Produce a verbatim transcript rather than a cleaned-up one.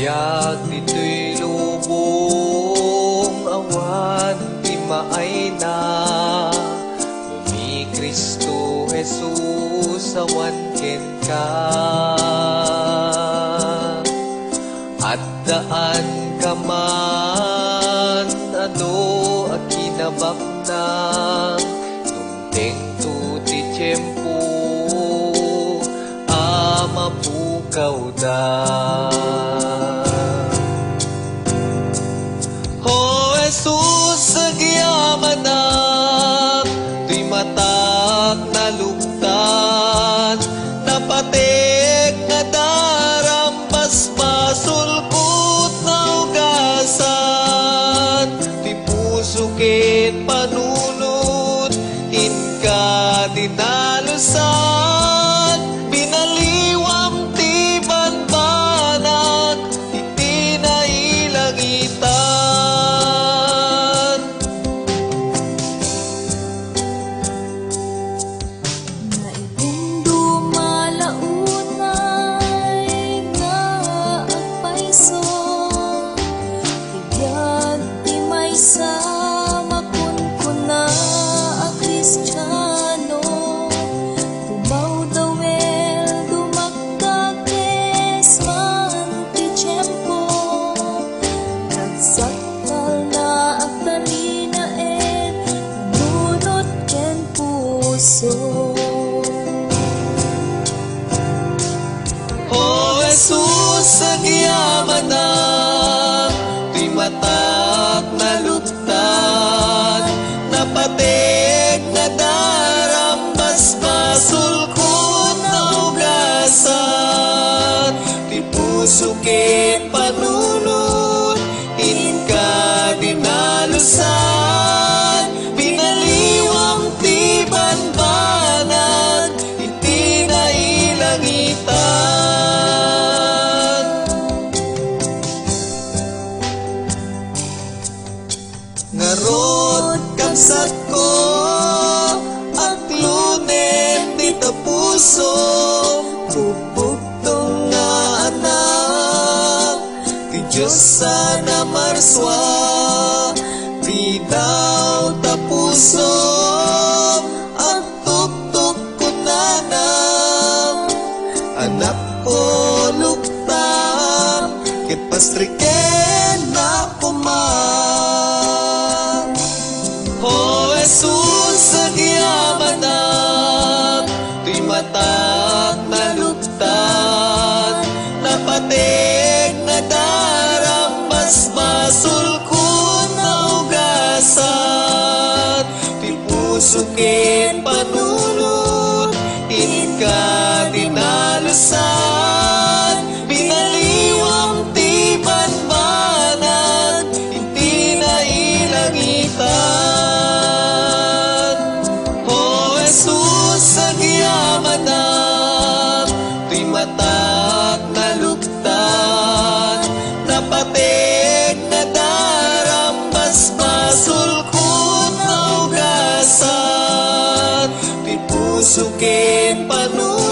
Biag ditoy lubong, awan ti maayna. Ni Cristo Jesus awan kenka. Addaan ka man, adu a kinabaknang, dumtengto ti tiempo a mapukawda. O Jesus, agyamanak, toy matak naluktan, napatek nga daram, basbasolko naugasan, ti puso ken panunot, inka dinalusan, binaliwam ti banbanag iti nailangitan. Naibungdum a launay nga agpayso, ti biag ti maysa makunkuna a Kristiano. Tumawdawel, dumakdakes man ti tiempo, nagsakkalna a talinaed, panunot ken puso. O Jesus, agyamanak, ti matak naluktan, napatek nga daram, basbasolko naugasan, ti puso ken panunot, inka dinalusan, binaliwam ti banbanag iti nailangitan. Ngarud, kabsatko, aglunen dita pusom, bugbugtong nga anak ti Dios a namarsua, ti daw ta pusom, agtuktok kunana, anakko, luktam, ket pastrikennakoma. O Jesus, agyamanak, toy matak naluktan, napatek nga daram, basbasolko naugasan, ti puso ken panunot, inka dinalusan, binaliwam ti banbanag iti nailangitan. O Jesus, agyamanak, toy matak naluktan, napatek nga daram, basbasolko naugasan, ti puso ken panunot,